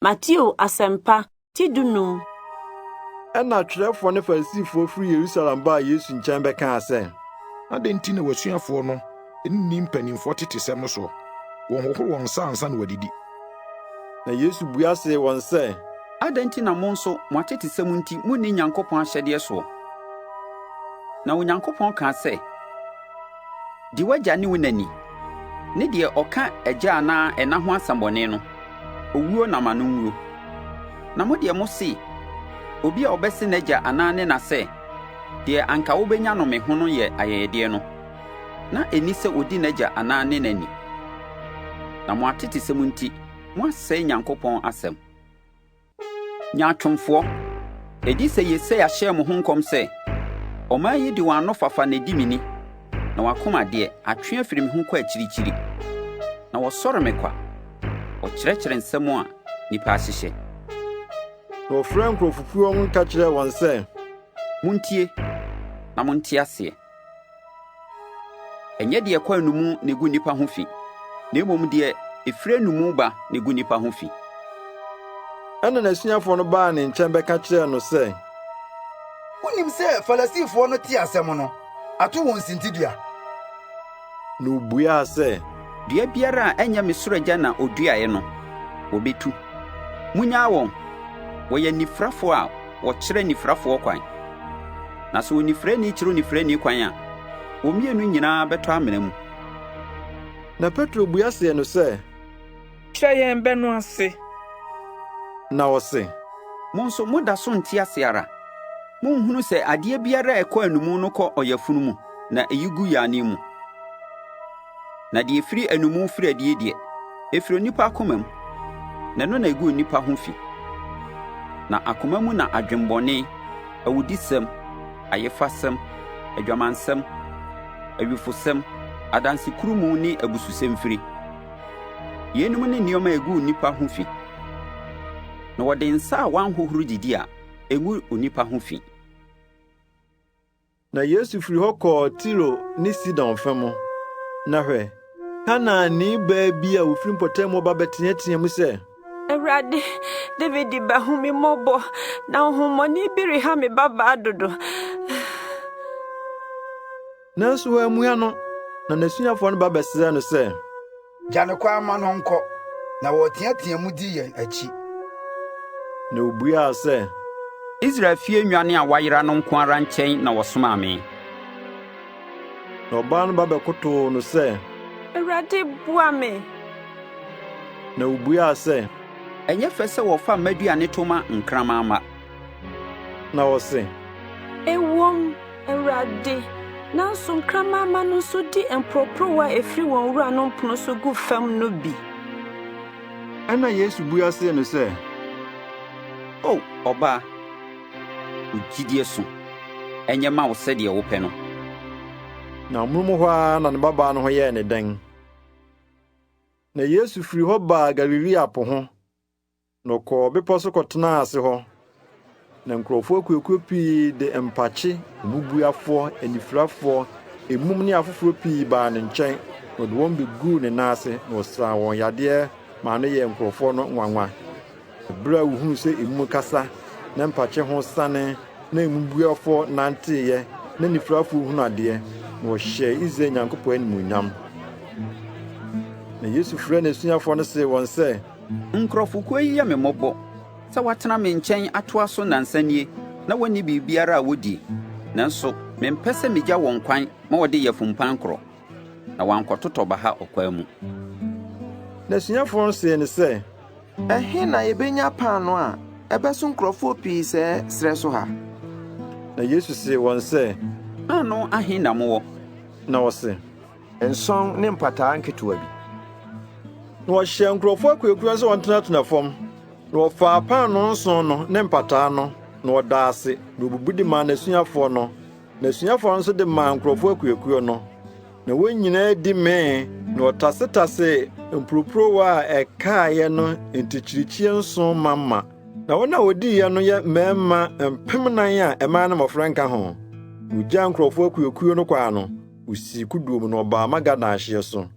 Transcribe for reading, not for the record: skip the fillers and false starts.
Mateo Asɛmpa, ti dunum. Ɛnna atwerɛfoɔ ne Farisifoɔ firi Yerusalem baa Yesu nkyɛn bɛkaa sɛ, Adɛn nti na w'asuafoɔ no nni mpanimfoɔ tetesɛm no soɔ? Wɔnhohoro wɔn nsa ansa na wɔadidi. Na Yesu bua see wɔn sɛ, Adɛn nti na mo nso mo atetesɛm nti munni Nyankopɔn ahyɛdeɛ soɔ? Na Onyankopɔn kaa sɛ, 'Di w'agya ne wo na ni, ne deɛ ɔka agya anaa ɛna ho asɛmmɔne no, owuo na ma no nwuo. Na mo deɛ mose, obi a ɔbɛse n'agya anaa ne na sɛ, Deɛ anka wobɛnya no me ho no yɛ ayɛyɛdeɛ no, na ɛnni sɛ ɔdi n'agya anaa ne na ni. Na mo atetesɛm nti, moasɛe Nyankopɔn asɛm. Nyaatwomfoɔ! Ɛdi sɛ Yesaia hyɛɛ mo ho nkɔm sɛ, 'Ɔman yi de wɔn ano fafa na ɛdi me ni, na wɔn akoma deɛ, atwe afiri me ho kɔ akyirikyiri. Na wɔsɔre me kwa, wɔkyerɛkyerɛ nsɛm a nnipa ahyehyɛ. Na ɔfrɛɛ nkurɔfokuo no ka kyerɛɛ wɔn sɛ, Montie, na monte aseɛ. Ɛnyɛ deɛ ɛkɔ anomu na egu nnipa ho fi, na mmom deɛ ɛfiri anomu ba na egu nnipa ho fi. Ɛnna n'asuafoɔ no baa ne nkyɛn bɛka kyerɛɛ no sɛ, Wonnim sɛ Farisifoɔ no tee asɛm no, ato wɔn sintidua? Na ɔbuaa sɛ, Dua biara a ɛnyɛ me soro Agya na ɔduaeɛ no, wɔbɛtu. Monnyaa wɔn! Wɔyɛ anifirafoɔ a wɔkyerɛ anifirafoɔ kwan. Na sɛ onifirani kyerɛ onifirani kwan a, wɔn mmienu nyinaa bɛtɔ amena mu. Na Petro bua see no sɛ, Kyerɛ yɛn bɛ no ase. Na ɔse, Mo nso moda so nte ase ara? Monhunu sɛ adeɛ biara a ɛkɔ anomu no kɔ ɔyafunu mu na ɛyi gu yaane mu? Na deɛ ɛfiri anomu firi adie deɛ, ɛfiri onipa akoma mu, na ɛno na ɛgu onipa ho fi. Na akoma mu na adwemmɔne, awudisɛm, ayefasɛm, adwamansɛm, awifosɛm, adansekurumu ne abususɛm firi. Yeinom ne nneɛma a ɛgu onipa ho fi. Na wɔde nsa a wɔanhohoro didi a, ɛngu onipa ho fi. Na Yesu firi hɔ kɔɔ Tiro ne Sidon fa mu. Na hwɛ, Kanaanni baa bi a ofiri mpɔtam hɔ ba bɛteɛteɛɛ mu sɛ, Awurade, Dawid ba, hu me mmɔbɔ, na honhommɔne bi reha me babaa dodo. Nanso wammua no. Na n'asuafoɔ no ba bɛsrɛɛ no sɛ, Gya no kwan ma no nkɔ, na wɔreteatea mu di yɛn akyi. Na obuaa sɛ, Israel fie nnwan a wɔayera no nko ara nkyɛn na wɔsomaa me. Na ɔbaa no ba bɛkotow no sɛ, Awurade, boa me! Na obuaa sɛ, Ɛnyɛ fɛ sɛ wɔfa mma aduane to ma nkraman mma. Na ɔse, Ɛwom, Awurade, nanso nkraman mma no nso di mporoporowa a efiri wɔn wuranom pono so gu fam no bi. Ɛnna Yesu bua see no sɛ, O ɔbaa, wo gyidie so, ɛnyɛ mma wo sɛdeɛ wopɛ no. Na amonom hɔ ara na ne babaa no ho yɛɛ no den. Na Yesu firi hɔ baa Galilea po ho, Na ɔkɔɔ bepɔ so kɔtenaa ase hɔ. Na nkurɔfoɔ akuakuo pii de mpakye, mmubuafoɔ, anifirafoɔ, emum ne afoforɔ pii baa ne nkyɛn, na ɔde wɔn bɛguu ne nan ase, na ɔsaa wɔn yadeɛ maa no yɛɛ nkurɔfoɔ no nwanwa. Berɛ a wɔhunuu sɛ emum kasa, na mpakye ho sane, na mmubuafoɔ nanteeɛ, na anifirafoɔ hunu adeɛ, na wɔhyɛɛ Israel Nyankopɔn animuonyam. Na Yesu frɛɛ n'asuafoɔ no see wɔn sɛ, Nkurɔfokuo yi yɛ me mmɔbɔ sɛ wɔatena me nkyɛn atoa so nnansa nie na wɔnni biribiara a wɔdie, nanso mempɛ sɛ megya wɔn kwan ma wɔde yafumpan korɔ, na wɔankɔtotɔ baha ɔkwan mu. N'asuafoɔ no see no sɛ, Ɛhe na yebenya paanoo a ɛbɛso nkurɔfoɔ pii sɛɛ serɛ so ha? Na Yesu see wɔn sɛ, Paanoo ahe na mowɔ? Na wɔse, Nsɔn ne mpataa nketewa bi. Na wɔhyɛɛ nkurɔfoɔ akuakuo no sɛ wɔntenatena fam. Na wɔfaa paanoo nson no ne mpataa no, na wɔdaa ase, na wɔbubu de maa n'asuafoɔ no, na asuafoɔ no nso de maa nkurɔfoɔ akuakuo no. Na wɔn nyinaa di mee, na wɔtasetasee mporoporowa a ɛkaeɛ no ntikyirikyie nson mama. Na wɔn a wɔdiiɛ no yɛ mmarima 4,000 a mmaa ne mmɔfra nka ho. Wɔgyaa nkurɔfoɔ akuakuo no kwan no, Osii kodoɔ mu na ɔbaa Magadan hyeɛ so.